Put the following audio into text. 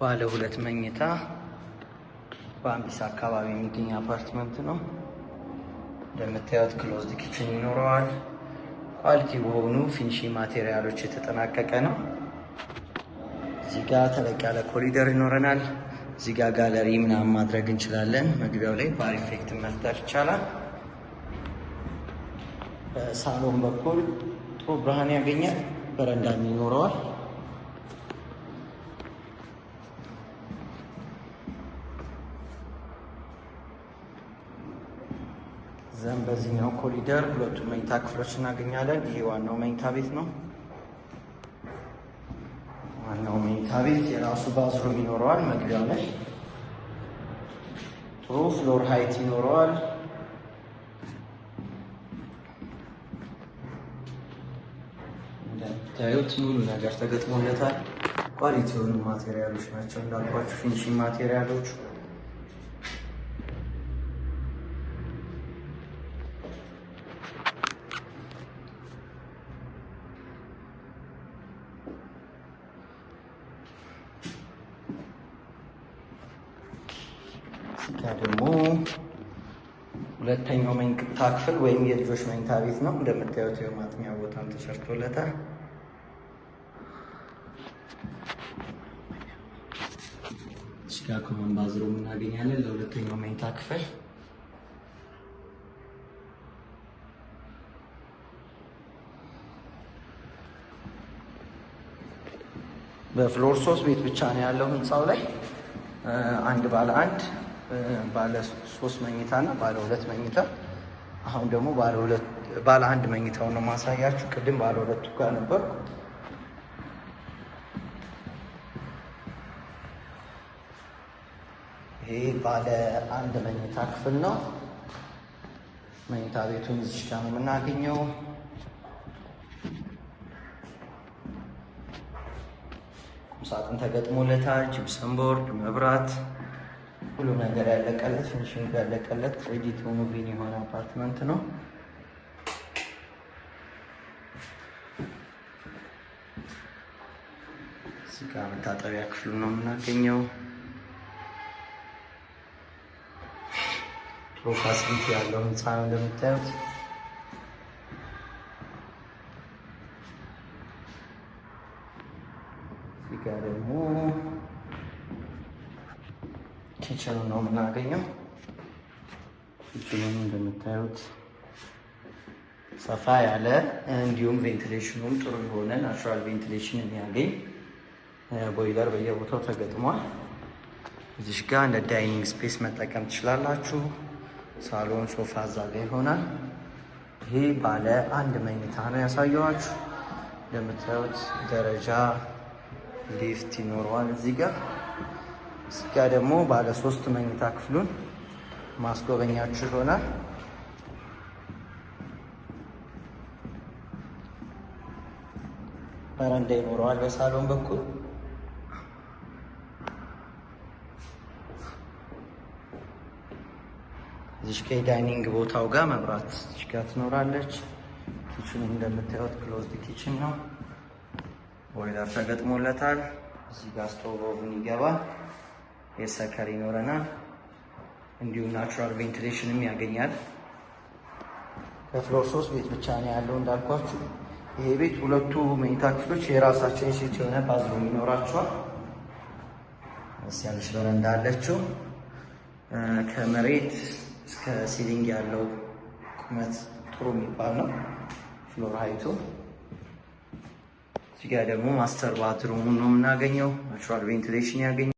ባለ ሁለት መኝታ በአምቢስ አካባቢ የሚገኝ አፓርትመንት ነው። እንደምታዩት closed kitchen ይኖረዋል። Quality በሆኑ finishing material ኦች የተጠናቀቀ ነው። እዚህ ጋር ተለቅ ያለ ኮሪደር ይኖረናል። እዚህ ጋር ጋለሪ ምናምን ማድረግ እንችላለን። መግቢያው ላይ bar effect መፍጠር ይቻላል። በሳሎን በኩል ጥሩ ብርሃን ያገኛል። በረንዳም ይኖረዋል። Then በዚህኛው ኮሪደር ሁለቱ መኝታ ክፍሎች እናገኛለን። ይሄ ዋናው መኝታ ቤት ነው። ዋናው መኝታ ቤት የራሱ bathroom ይኖረዋል። መግቢያው ላይ ጥሩ floor height ይኖረዋል። እንደምታዩት ሙሉ ነገር ተገጥሞለታል። Quality የሆኑ material ኦች ናቸው እንዳልኳችሁ finishing material ኦቹ። እዚህ ደግሞ ሁለተኛው መኝታ ክፍል ወይም የልጆች መኝታ ቤት ነው። እንደምታዩት የማጥኛ ቦታም ተሰርቶለታል። እዚህ ጋር common bathroom እናገኛለን ለሁለተኛው መኝታ ክፍል። በ floor 3 ቤት ብቻ ነው ያለው ህንፃው ላይ። አንድ ባለ አንድ፣ ባለ 3 መኝታ እና ባለ 2 መኝታ። አሁን ደግሞ ባለ 1 መኝታውን ነው ማሳያችሁ። ቅድም ባለ 2 ጋር ነበርኩ። ይሄ ባለ 1 መኝታ ክፍል ነው። መኝታ ቤቱን እዚህ ጋር ነው የምናገኘው። ቁም ሳጥን ተገጥሞለታል። Gypsum board፣ መብራት፣ ሁሉ ነገር ያለቀለት፣ finishing ያለቀለት፣ ready to move in የሆነ አፓርትመንት ነው። እዚህ ጋር መታጠቢያ ክፍሉ ነው የምናገኘው። ጥሩ facility ያለው ህንፃ ነው እንደምታዩት። እዚህ ጋር ደግሞ kitchen ኑ ነው የምናገኘው። Kitchen ኑ እንደምታዩት ሰፋ ያለ እንዲሁም ventilation ኑም ጥሩ የሆነ natural ventilation የሚያገኝ ቦይለር በየቦታው ተገጥሟል። እዚህ ጋር እንደ dining space መጠቀም ትችላላችሁ። ሳሎን፣ ሶፋ እዛ ጋር ይሆናል። ይሄ ባለ 1 መኝታ ነው ያሳየኋችሁ። እንደምታዩት ደረጃ፣ ሊፍት ይኖረዋል። እዚህ ጋር ደግሞ ባለ 3 መኝታ ክፍሉን ማስጎበኛችሁ ይሆናል። በረንዳ ይኖረዋል በሳሎን በኩል። እዚህ ጋር የ dining ቦታው ጋር መብራት እዚህ ጋር ትኖራለች። Kitchen ኑ እንደምታዩት closed kitchen ነው። ቦይለር ተገጥሞለታል። እዚህ ጋር stove፣ oven ይገባል። Air sucker ይኖረናል። እንዲሁም natural ventilation ም ያገኛል። በ floor 3 ቤት ብቻ ነው ያለው እንዳልኳችሁ። ይሄ ቤት ሁለቱ መኝታ ክፍሎች የራሳቸው en suite የሆነ bathroom ይኖራቸዋል። እዚህ ያለች በረንዳ አለችው። ከመሬት እስከ ceiling ያለው ቁመት ጥሩ የሚባል ነው floor height ኡ። እዚህ ጋር ደግሞ master bathroom ነው የምናገኘው። Natural ventilation ያገኛል።